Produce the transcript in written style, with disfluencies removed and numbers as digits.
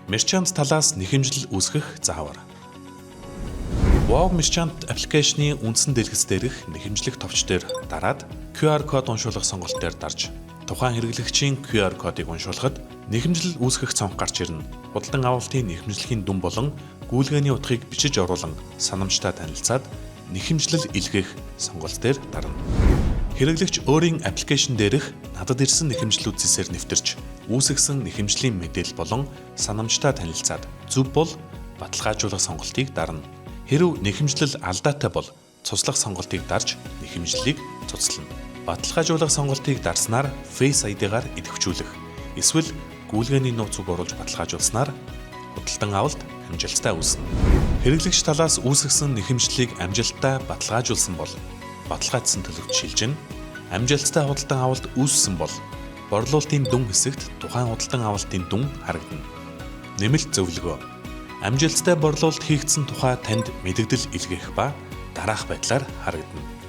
Merchant талаас нэхэмжлэл үүсгэх заавар. Wow Merchant application ы үндсэн дэлгэц дээрх нэхэмжлэх товч дээр дараад QR код уншуулах сонголт дээр дарж тухайн хэрэглэгчийн QR кодыг уншуулахад нэхэмжлэл үүсгэх цонх гарч ирнэ. Худалдан авалтын нэхэмжлэхийн дүн болон гүйлгээний утгыг бичиж оруулан санамжтай танилцаад нэхэмжлэл илгээх сонголт дээр дарна. Хэрэглэгч өөрийн application дээрх надад ирсэн нэхэмжлүүд цэсээр нэвтэрч үүсгэсэн нэхэмжлийн мэдээлэл болон санамжтай танилцаад зөв бол баталгаажуулах сонголтыг дарна. Хэрэв нэхэмжлэл алдаатай бол цуцлах сонголтыг дарж нэхэмжлэлийг цуцлана. Баталгаажуулах сонголтыг дарснаар Face ID-гаар идэвхжүүлэх эсвэл гүйлгээний нууц үг оруулж баталгаажуулснаар худалдан авалт амжилттай үүснэ. Хэрэглэгч талаас үүсгэсэн нэхэмжлэлийг амжилттай баталгаажуулсан бол баталгаажсан төлөвт шилжинэ. Амжилттай худалдан авалт үүссэн бол борлуулалтын дүн хэсэгт тухайн худалдан авалтын дүн харагдана. Нэмэлт зөвлөгөө. Амжилттай борлуулалт хийгдсэн тухай танд мэдэгдэл илгээх ба дараах байдлаар харагдана.